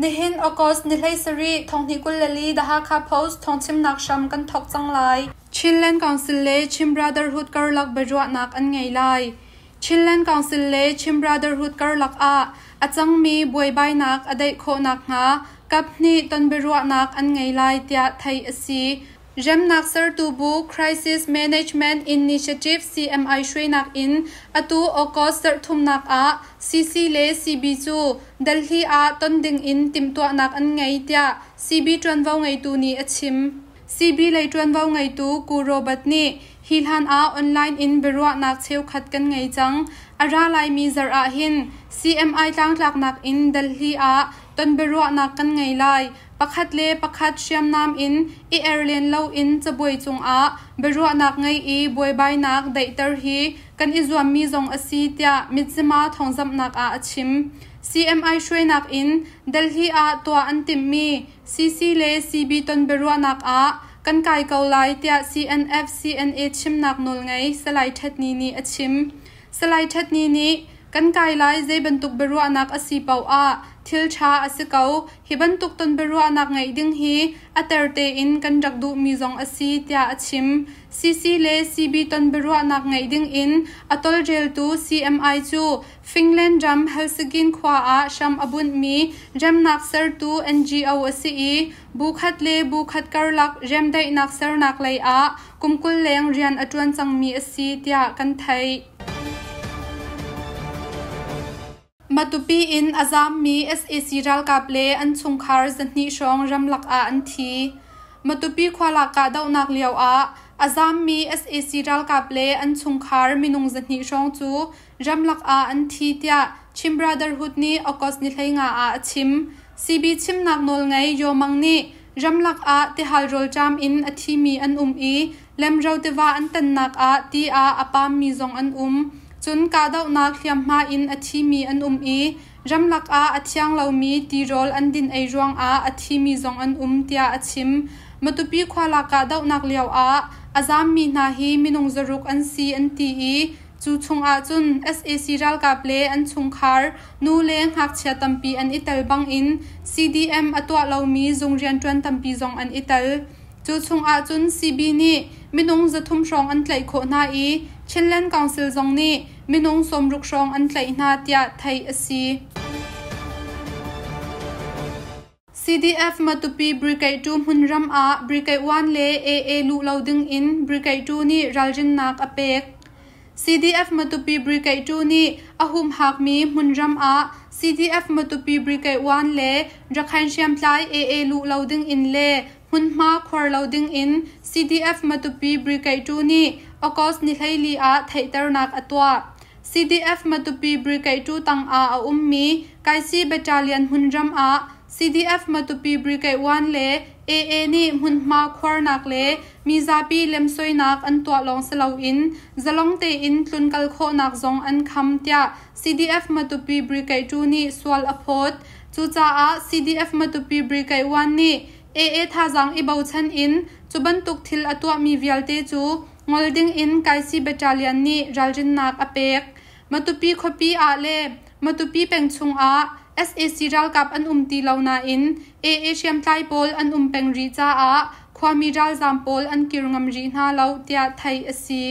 Nihin August ni 17 2024 The Hakha Post thawngchimnak hram kan thawk cang lai. Chinland Council le Chin Brotherhood karlak biaruahnak an ngei lai. Chinland Council le Chin Brotherhood karlak ah a cangmi buaibainak a daih khawh nakhnga kaphnih tonbiaruahnak an ngei lai tiah theih a si. Remnak sertu bu Crisis Management Initiative CMI hruainak in atu August zarhthumnak ah CC le CB cu Delhi ah ton ding in timhtuahnak an ngei tiah CB ṭuanvo ngeitu nih a chim. CB lei ṭuanvo ngeitu Ku Robert nih hi hlan ah online in biaruahnak cheukhat kan ngei cang. A ra laimi zarh ah hin CMI tlangtlaknak in Delhi ah ton biaruahnak kan ngei lai. Pakhat le pakhat hriamnam in i er len loin cabuai cungah biaruahnak ngei i buaibainak daihter hi kan i zuammi zong a si tiah Mizzima thawngzamhnak ah a chim. CMI hruainak in Delhi ah tuah an timhmi CC le CB ton biaruahnak ah kan kai ko lai tiah CNF CNA chimnak nawlngei Salai Htet Ni nih a chim. Salai Htet Ni nih kan kai lai zei bantuk biaruahnak a si paoh ah thil ṭha a si ko. Hi bantuk ton biaruahnak ngeih ding hi a ter tein kan rak duhmi zong a si tiah a chim. CC le CB ton biaruahnak ngeih ding in a tawlreltu CMI cu Finland ram Helsinki khua ah hram a bunhmi remnak sertu NGO a si i bu khat le bu khat karlak remdaihnak sernak lei ah kum 20 leng rian a ṭuan cangmi a si tiah kan theih. Matupi in a zaammi sac ralkap le an chungkhar 200 hrawng ramlak ah an thi. Matupi khualak kahdohnak lioah a zaammi sac ralkap le an chungkhar minung 200 hrawng cu ramlak ah an thi tiah Chin Brotherhood nih August ni 15 ah a chim. CB chimnak nawlngei Yaw Mang nih ramlak ah tihal rawlṭam in a thimi an um i lemro tiva an tannak ah ti ah a paammi zong an um. Cun kahdohnak hliamhma in a thimi an um i ramlak ah a thiang lomi tirawl an din ei ruangah a thimi zong an um tiah a chim. Matupi khualak kahdohnak lioah a zaammi hna hi minung 600 an si an ti i cu chungah cun sac ralkap le an chungkhar nu le ngakchia tampi an i tel bangin CDM a tuah lomi zung rianṭuan tampi zong an i tel. Cu chungah cun CB nih minung 300 hrawng an tlaih khawh hna i Chinland Council zong nih minung 60 hrawng an tlaih hna tiah theih a si. CDF Matupi Brigade 2 hmunram ah Brigade 1 le AA luh lo ding in Brigade 2 nih ralrinnak a pek. CDF Matupi Brigade 2 nih a humhakmi hmunram ah CDF Matupi Brigade 1 le Rakhine hriamtlai AA luh lo ding in le hmunhma khuar lo ding in CDF Matupi Brigade 2 nih August ni 14 ah theihternak a tuah. CDF Matupi Brigade 2 tang ah a ummi Kaisi Battalion hmunram ah CDF Matupi Brigade 1 le AA nih hmunhma khuarnak le mizapi lemsoinak an tuah lawng si loin zalong tein tlunkal khawhnak zong an kham tiah CDF Matupi Brigade 2 nih sual a phawt. Cucaah CDF Matupi Brigade 1 nih AA thazaang i bochan in cu bantuk thil a tuahmi vialte cu ngol ding in Kaisi Battalion nih ralrinnak a pek. Matupi khuapi ah le Matupi peng chungah sac ralkap an um ti lo nain AA hriamtlai pawl an um peng rih caah khuami ralzaam pawl an kir ngam rih hna lo tiah theih a si.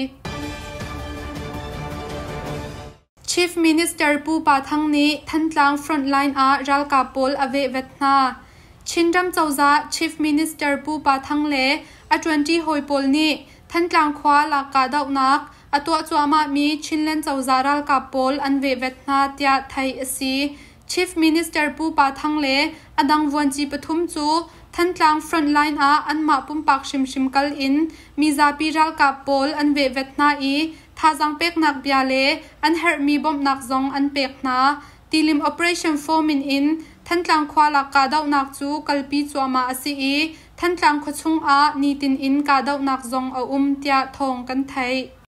Chief Minister Pu Pa Thang nih Thantlang frontline ah ralkap pawl a vehvet hna. Chinram cozah Chief Minister Pu Pa Thang le a ṭuanṭi hawi pawl nih Thantlang khua lak kahdohnak a tuah cuahmahmi Chinland cozah ralkap pawl an vehvet hna tiah theih a si. Chief Minister Pu Pa Thang le a dang vuanci pathum cu Thantlang frontline ah anmah pumpak hrimhrim kal in mizapi ralkap pawl an vehvet hna i thazaang peknak bia le an herhmi bawmhnak zong an pek hna. Tilim Operation Fomin in Thantlang khua lak kahdohnak cu kalpi cuahmah a si i Thantlang khuachung ah nitin in kahdohnak zong a um tiah thawng kan theih.